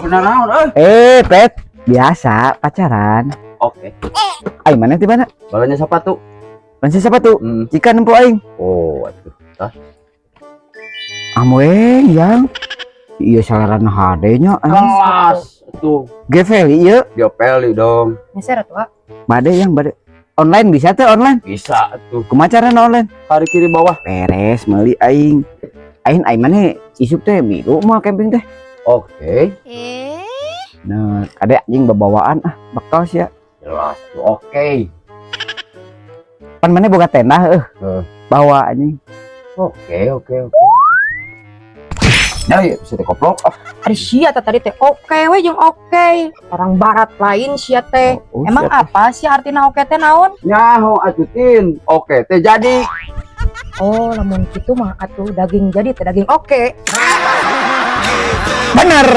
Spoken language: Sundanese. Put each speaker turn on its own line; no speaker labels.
Kenal naon euy?
Eh, Pet, biasa pacaran.
Oke.
Aing mana di mana?
Balanya sepatu.
Masih sepatu. Jika nempo aing.
Oh, atuh. Tah.
Amweng yang iya salarana HD nya anjing.
Kelas tuh.
Geveli ieu.
Geopeli dong.
Meser atuh, ah.
Bade yang bade. Online bisa tuh online.
Bisa tuh.
Kumaha carana online?
Kari kiri bawah.
Beres meuli aing. Aing aing mana isuk teh milu mau camping teh.
Oke.
Nah, kade anjing babawaan ah, bekal sia.
Jelas tuh. Oke.
Pan mana boga tenda heuh.
Heeh.
Bawa anjing.
Oke. Ya, ya, bisa dikoplok. Ah.
Ari sia teh tadi teh oke we jeung oke. Orang barat lain sia teh.
Oh,
Emang
siapa?
apa sih artina oke teh naon?
Nyaho atuh, Tin. Oke, teh jadi.
Oh, lamun kitu mah atuh daging jadi teh daging oke.
Bener.